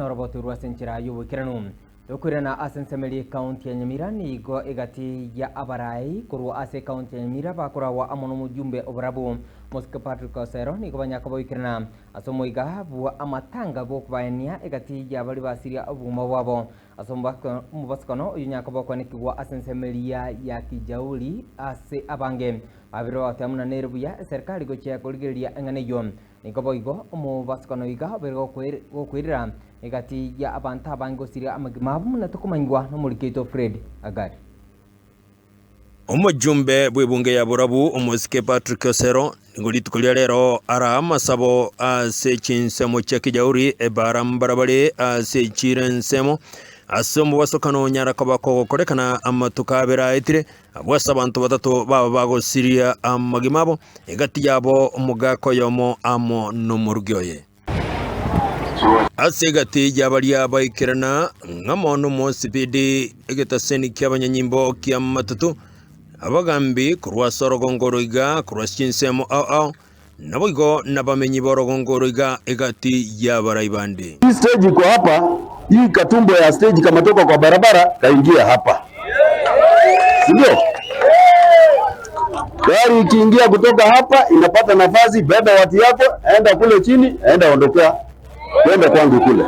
norobotorwa ase enchera y'oboikeranu. Tokoirana ase ensemo eria ekaunti ya Nyamira nigo egati ya abarai korwa ase ekaunti ya Nyamira bakoragwa amo nomojumbe oborabu Mosike Patrick Osero nigo banyaka boikerana ase omoiga bwa amatanga bw'okobaenia egati ya baria basiria obogima bwabo ase omobasukano oyio onyaka bokwanekigwa ase ensemo eria ya Kijauri ase abange babere bagoteba buna nere buya eserikari gochia korigereria eng'ana eyio. Nigo boigo omobasukano iga obeire gokoirera egati ya abanto abange gosiria amagima abo buna tokomanyigwa nomoriki oito Fred Agari. Omojumbe bw'ebunge ya Borabu, omosike Patrick Osero, nigo rituko ria rero araa amasabo ase chinsemo chia Kijauri, ebara mbarabare ase echiro ensemo ase omobasokano onyara koba kogokorekana amatuko abere aetire, Abwo ase abanto batato baba bagosiria amagima abo, egati yabo omogaka oyomo amo nomorugi oye. Ase egati ya baria baikerana ng'amo nomosibidi egetaseni ki'abanyanyimbo ki'amatutu, abagambi korwa ase orogongo oro iga korwa ase chinsemo ao ao, naboigo nabamenyi b'orogongo oro iga egati y'abarai bande. Hii stage iko hapa, hii katumbo ya stage kametoka kwa barabara kaingia hapa, si ndio? Gari ikiingia kutoka hapa inapata nafasi, beba watu yako, enda kule chini, enda ondokea, kwenda kwangu kule.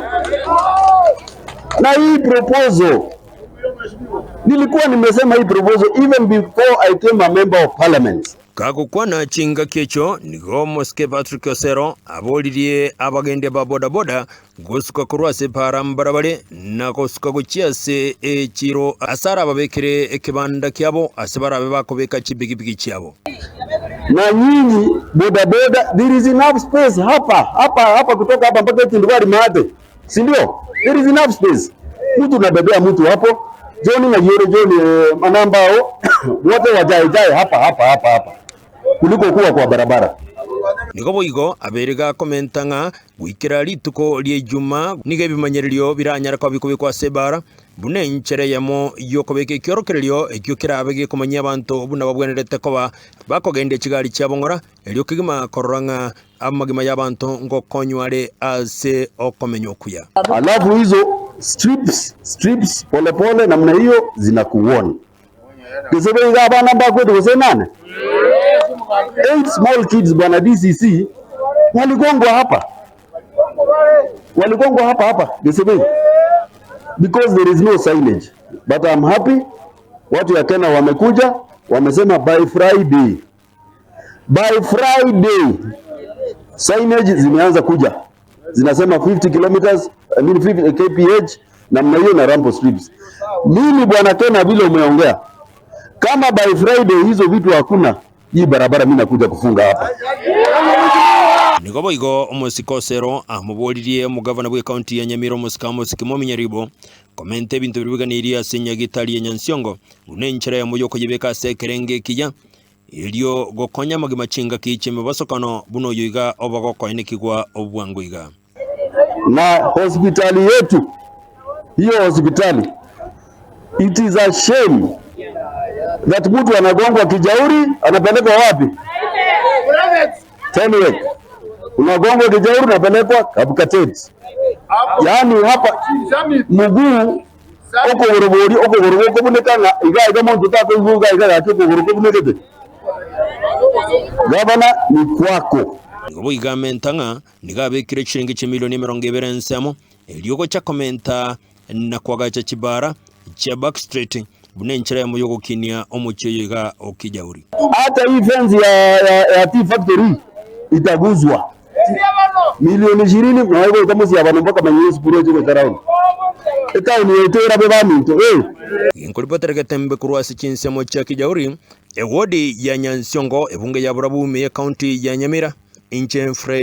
Na hii proposal nilikuwa nimesema hii proposal even before I came a member of parliament. Gagokwana chingaki echio, nigo omosike Patrick Osero aboririe abagendia ba bodaboda gosuka korwa ase epaara mbarabare na gosuka gochia ase echiiro ase arababekere ekebanda kiabo ase barabe bakobeka chipigipigi chiabo. Na nyinyi bodaboda, there is enough space hapa hapa hapa, kutoka hapa mpaka Tindubari Maate, si ndio? There is enough space. Mtu unabebea mtu hapo John na Yore John eh, manambao wote wajae jae hapa hapa hapa hapa kuliko kuwa kwa barabara. Nigo boigo abeire gakomenta ng'a goikera rituko ria Ijuma nigo ebimanyererio biranyare koba bikobekwa ase ebaara, buna enchera eyemo y'okobeka ekiorokererio ekio kerabe gekomanyia abanto buna babwenerete koba bakogendia chigari chiabo ng'ora, erio kegima korora ng'a amagima y'abanto ngokonywa are ase okomenya okuya. Alafu hizo strips strips polepole namna hiyo zinakuwarn gose boigo abana mbakwete gose nane eight small kids bwana DCC waligongwa hapa waligongwa hapa hapa gose boigo because there is no signage but I'm happy watu ya Kenya wamekuja wamesema by Friday By Friday signage zimeanza kuja zinasema 50 kilometers, I mean 50 kph namna hiyo na ramp strips. Mimi bwana Kena, vile umeongea kama by Friday hizo vitu hakuna, hii barabara mimi nakuja kufunga hapa. Nigo boigo omosike Osero amoboririe omogavana bw'ekaunti ya Nyamira omosike Amos Kimomi Nyaribo komenta ebinto biria biganeirie ase Nyagitari ya Nyansiongo buna enchera eyemo yokoyebeka ase ekerengo ekiya Erio gokonya amagima chingaki chi'emebasokano buna oyo iga oba gokoenekigwa obwango iga. Na hospitali yetu hiyo hospitali, it is a shame that mtu anagongwa Kijauri anapelekwa wapi? Tenwek. Unagongwa Kijauri unapelekwa Kapkatet. Yaani hapa mguu Okogoro boria okogoro gokobuneka ng'a iga iga monto takoigwa iga iga gaki okogoro kobunekete. Gavana ni kwako. Nigo boigo amenta ng'a nigo abekire chiringi chimilioni 20 ensemo erio gocha komenta na koagacha chibara chia Backstreet buna enchera eyemo y'ogokinia omochie oyo iga o Kijauri. Hata hii fence ya, ya, ya tea factory itaguzwa milioni ishirini noe goika mosiabano mpaka manyire esukuru eche goika round etown yaito erabe baminto eh. Nkoripotera getembe korwa ase chinsemo chia Kijauri, ewodi ya Nyansiongo, ebunge ya Borabu ime y'ecounty ya Nyamira, inche Fred.